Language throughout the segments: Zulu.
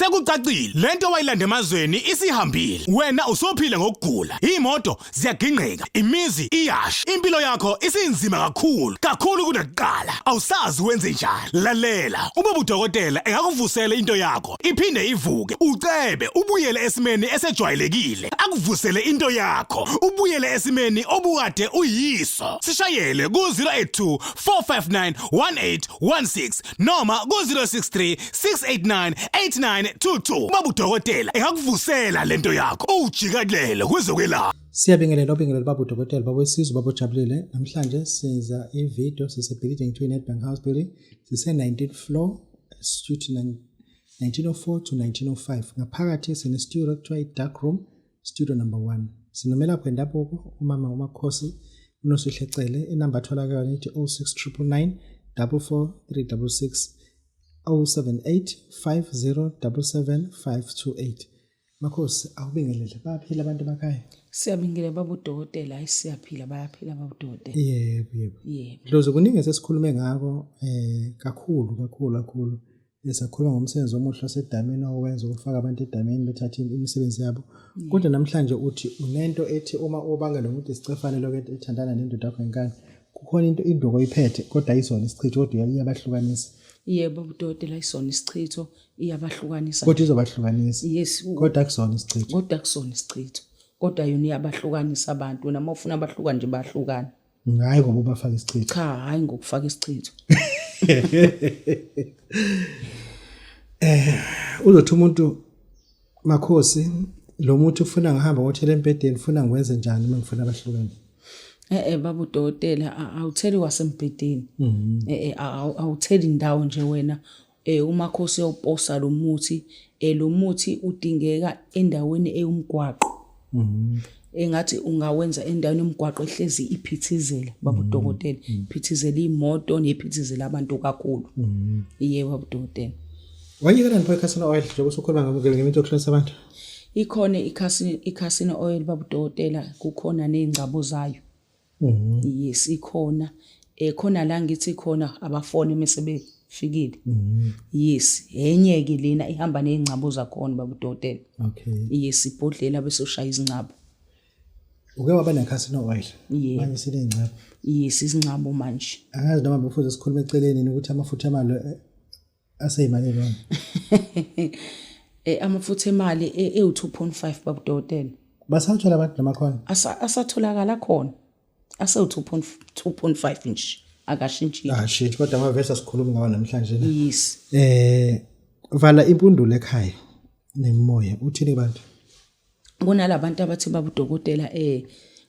Sekucacile lento wayilanda emazweni isihambile. Wena usophila ngokugula. Imoto ziyagingqika, imizi iyasha. Impilo yakho isinzima kakhulu, kakhulu kunakuqala. Awusazi wenze njani. Lalela, uma udokotela engakuvusela into yakho, iphinde ivuke, ucebe, ubuyele esimeni esejwayelekile. Akuvusele into yakho, ubuyele esimeni obukade uyiso. Sishayele ku 082 459 1816 noma ku-063 689 8922. Baba udokotela engakuvusela lento yakho, uwujikelele kwezokwelapha. Siyabingelela, obingelela baba udokotela, baba wesizwe, baba ojabulile. Namhlanje siza ivideo sisebhilidini ekuthiwa i-Nedbank House Building, sise-19th floor, suite 1904 to 1905. Ngaphakathi sine-studio ekuthiwa i-dark room, studio number 1. Sinomelaphi wendabuko umama uMakhosi uNosihle Cele. Inamba atholakala ithi 06999 44366, 078 5077 528. Makhosi, awubingelele, bayaphila abantu emakhaya? Siyabingelela baba udokotela, hayi siyaphila, bayaphila baba udokotela. Yebo, yebo. Yebo. Dlozi, kuningi esesikhulume ngako kakhulu kakhulu kakhulu. Esakhuluma ngomsebenzi omuhle wasedamini owenza ukufaka abantu edamini bethathe imisebenzi yabo. Kodwa namhlanje uthi unento ethi uma ubangela ukuthi isicefane lokho ethandana nendoda yakho ngenkani, kukhona into induku oyiphethe kodwa ayisona isichitho, kodwa iyabahlukanisa. Yebo udokotela, isona isichitho, iyabahlukanisa. Kodwa izobahlukanisa. Yes. Kodwa akusona isichitho. Kodwa akusona isichitho. Kodwa yona iyabahlukanisa abantu. Wena uma ufuna abahlukane nje bayahlukana. Hayi ngoba ubafaka isichitho. Cha, hayi ngokufaka isichitho. Uzothi umuntu, Makhosi, lo muthi ufuna ngihamba ngothela embhedeni, ufuna ngikwenze njani uma ngifuna abahlukane? Baba udokotela, awutheli wasembhedeni. Awutheli indawo nje wena. UMakhosi uyoposa lo muthi. Lo muthi udingeka endaweni eyumgwaqo. Engathi ungawenza endaweni yomgwaqo ehlezi iphithizela baba udokotela, iphithizela imoto nephithizela abantu kakhulu. Yebo baba udokotela. Wayekela nipho i-castor oil njengoba usukhuluma ngemithi yokuhlukanisa abantu? Ikhona i-castor oil baba udokotela, kukhona nezingcabo zayo. Yes, ikhona. Khona la ngithi khona abafone mase befikile. Yes, enye ke lena ihamba nezingcabo zakhona baba udokotela. Okay. Yes, ibhodlela bese ushaya izingcabo. Uke waba ne-castor oil? Yebo. Manje siney'ngcabo. Yes, izingcabo manje. Angazi noma befuze sikhulume eceleni ukuthi amafutha emali aseyimali lona. Amafutha emali ewu 2.5 baba udokotela. Basathola abantu noma khona? Asatholakala khona. Asewu 2.5 nje. Akashintshile. Ashintshi, kodwa amavesi asikhulumi ngawo namhlanje la. Yes. Vala impundulo ekhaya nemoya. Uthini kubantu? Kunalabantu abathi baba udokotela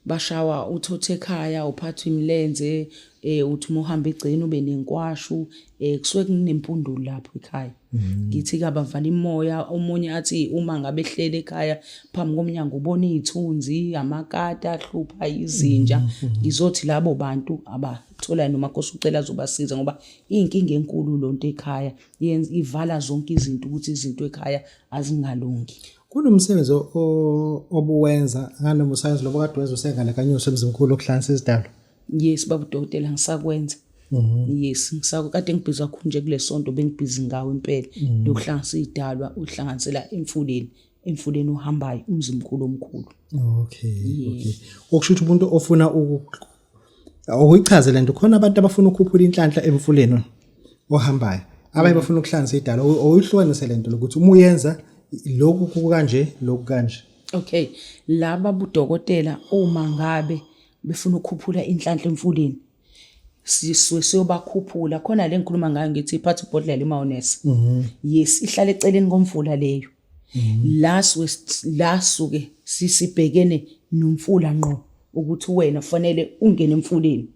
bashawa uthothe ekhaya, uphathwa imilenze, uthi uma uhamba egcekeni ube nenkwashu, kusuke kunempundulo lapho ekhaya. Ngithi ke abavala imoya, omunye athi uma ngabe ehlele ekhaya phambi komnyango ubona izithunzi, amakati ahlupha, izinja. Ngizothi labo bantu abathola noma Nkosi ucela azobasiza, ngoba inkinga enkulu lonto ekhaya ivala zonke izinto ukuthi izinto ekhaya azingalungi. Kunomsebenzi obuwenza nganoma usayenza lobo kade wenza usengane kanyusa emzimkhulu okuhlanganisa izidalwa? Yes baba udokotela, ngisakwenza. Yes, ngisakade ngibhizi kakhulu nje kule sonto, bengibhizi ngawo impela. Lokuhlanganisa izidalwa, uhlanganisela emfuleni, emfuleni ohambayo umzimkhulu omkhulu. Okay, okay. Okusho ukuthi umuntu ofuna ukuyichaze lento, khona abantu abafuna ukukhuphula inhlanhla emfuleni ohambayo, abanye bafuna ukuhlanganisa idalwa, oyihlukanise lento lokuthi uma uyenza lokhu kukanje, lokhu kanje. Okay, laba budokotela uma ngabe befuna ukukhuphula inhlanhla emfuleni, sisuke siyobakhuphula khona le ngikhuluma ngayo, ngithi iphatha ibhodlela imayonnaise. Yes, ihlala eceleni komfula leyo. La suke la suke sisibhekene nomfula ngqo, ukuthi wena kufanele ungene emfuleni,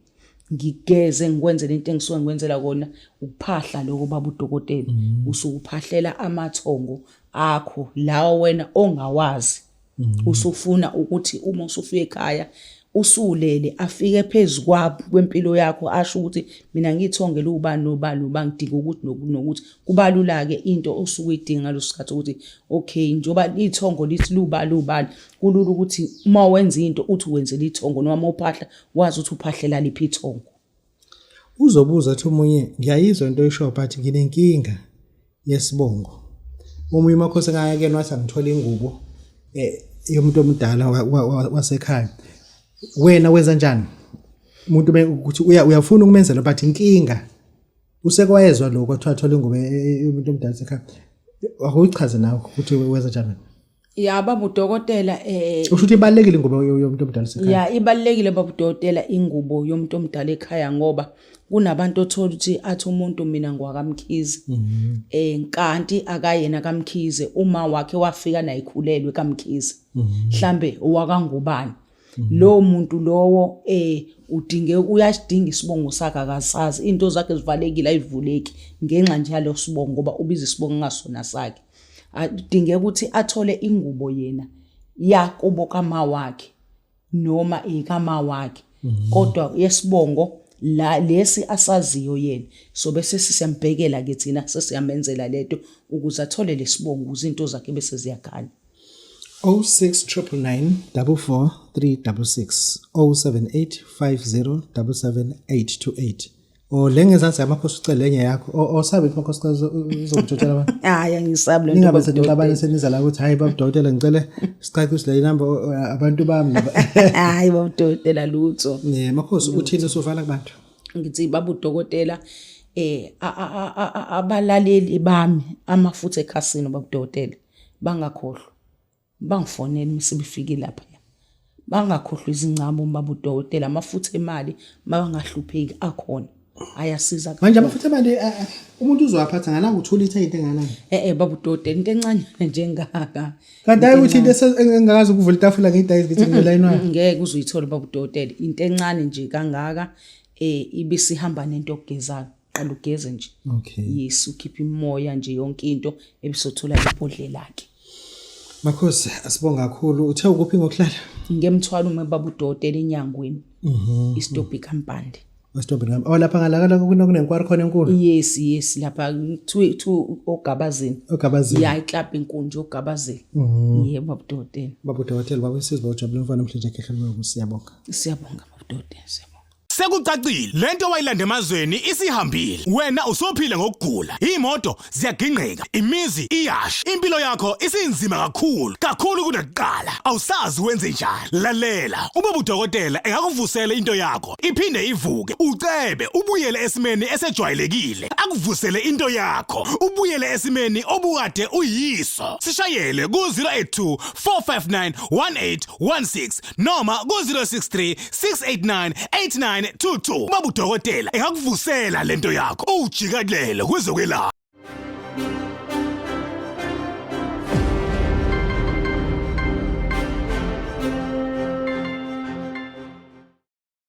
ngigeze ngikwenze lento engisuke ngikwenzela kona, ukuphahla lokho baba udokotela. Usuke uphahlela amathongo akho lawo wena ongawazi, usufuna ukuthi uma usufika ekhaya usulele afike phezu kwempilo yakho, asho ukuthi mina ngithongele ubani nobani nobani, ngidinga ukuthi nokuthi nokuthi. Kubalula ke into osuke uyidinga ngaleso sikhathi ukuthi okay, njengoba ithongo lithi luba lubani, kulula ukuthi uma wenza into uthi wenzela ithongo, noma uma uphahla wazi ukuthi uphahlela liphi ithongo. Uzobuza athi omunye, ngiyayizwa into oyishoyo but nginenkinga yesibongo. Omunye umakhosi engaya kuyena wathi angithole ingubo yomuntu omdala wasekhaya. Wena wenza njani? Umuntu ukuthi uyafuna ukumenzela but inkinga usekwayezwa lokho kwathiwa thola ingubo yomuntu omdala wasekhaya. Akuyichaze nawe ukuthi wenza njani. Ya baba udokotela Usho ukuthi ibalulekile ingubo yomuntu omdala esekhaya. Ya ibalulekile baba udokotela ingubo yomuntu omdala ekhaya ngoba kunabantu othola ukuthi athi umuntu mina ngwakaMkhize. Kanti akayena kaMkhize uma wakhe wafika nayikhulelwe kaMkhize. Mhlambe owakangubani. Lowo muntu lowo udinge uyasidinga isibongo sakhe akasazi into zakhe zivalekile ayivuleki ngenxa nje yalo sibongo ngoba ubiza isibongo ngasona sakhe. Adinge ukuthi athole ingubo yena yakubo kama wakhe noma ikama wakhe kodwa yesibongo la lesi asaziyo yena so bese sisiyambhekela ke thina sesiyamenzela lento ukuze athole lesibongo ukuze into zakhe bese ziyakhanya. 06 999 44 366 078 50 77 828. O le ngezansi yamakhosi ucele enye yakho. Osabe ukuthi makhosi uzokutshotshela abantu. Hayi angisabi lento. Ningabe senixabana seniza la ukuthi hayi baba dokotela ngicele sicacise le number abantu bami laba. Hayi baba dokotela lutho. Ne makhosi uthini usuvala kubantu? Ngithi baba udokotela abalaleli bami amafutha ekhasini baba udokotela bangakhohlwa. Bangifonele uma sebefike lapha. Bangakhohlwa izincamo baba udokotela amafutha emali mabangahlupheki akhona ayasiza. Manje amafutha emali umuntu uzowaphatha ngalanga uthula ithe into enganani? Baba udokotela into encane njengaka. Kanti hayi ukuthi into engakazi ukuvula itafula ngiyidayise ngithi ngilayini wayo. Ngeke uzuyithola baba udokotela into encane nje kangaka ibisihamba nento yokugezayo. Qala ugeze nje. Okay. Yes, ukhipha imoya nje yonke into ebisothola ibhodle lakhe. Makhosi asibonga kakhulu. Uthe ukuphi ngokuhlala? Ngemthwalo uma baba udokotela enyangweni. Istobhi kaMpande. Istobhi kaMpande. Oh lapha ngalakala kunenkwari khona enkulu. Yes, yes lapha two ogabazini. Ogabazini. Ya iclub enkulu nje ogabazini. Yebo baba udokotela. Baba udokotela baba isizwe ujabule mfana omhle nje khehla siyabonga. Siyabonga baba udokotela siyabonga. Sekucacile lento wayilanda emazweni isihambile wena usuphila ngokugula imoto ziyagingqika imizi iyasha impilo yakho isinzima kakhulu kakhulu kunakuqala awusazi wenze njani lalela uma udokotela engakuvusela into yakho iphinde ivuke ucebe ubuyele esimeni esejwayelekile akuvusele into yakho ubuyele esimeni obukade uyiso sishayele ku 082 459 1816 noma ku-063 689 8922. Baba udokotela engakuvusela lento yakho ujikelele kwezokwelapha.